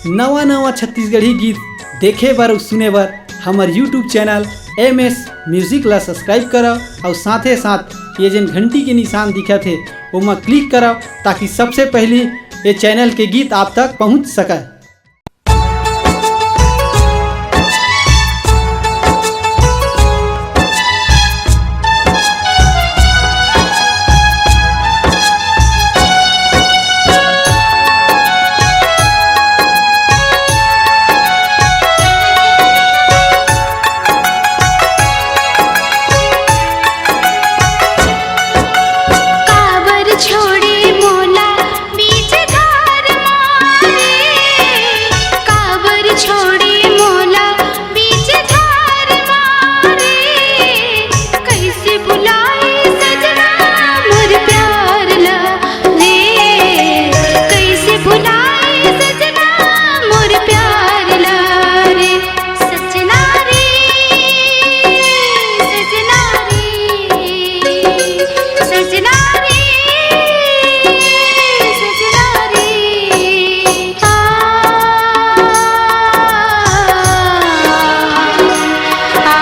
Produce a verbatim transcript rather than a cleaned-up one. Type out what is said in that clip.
नवा नवा छत्तीसगढ़ी गीत देखे बर अउ सुने बर हमर YouTube channel M S music ला सब्सक्राइब करव अउ साथे साथ ये जेन घंटी के निशान दिखत हे ओमा क्लिक करव, ताकि सबसे पहली ये चैनल के गीत आप तक पहुंच सकय। काबर छोड़े मोला बीच धार मारे, काबर छोड़े मोला बीच धार मारे, कैसे भुलाए सजना मोर प्यार ला रे, कैसे भुलाए सजना मोर प्यार ला रे। सजना रे, सजना रे, सजना रे, सजना रे। आ, आ,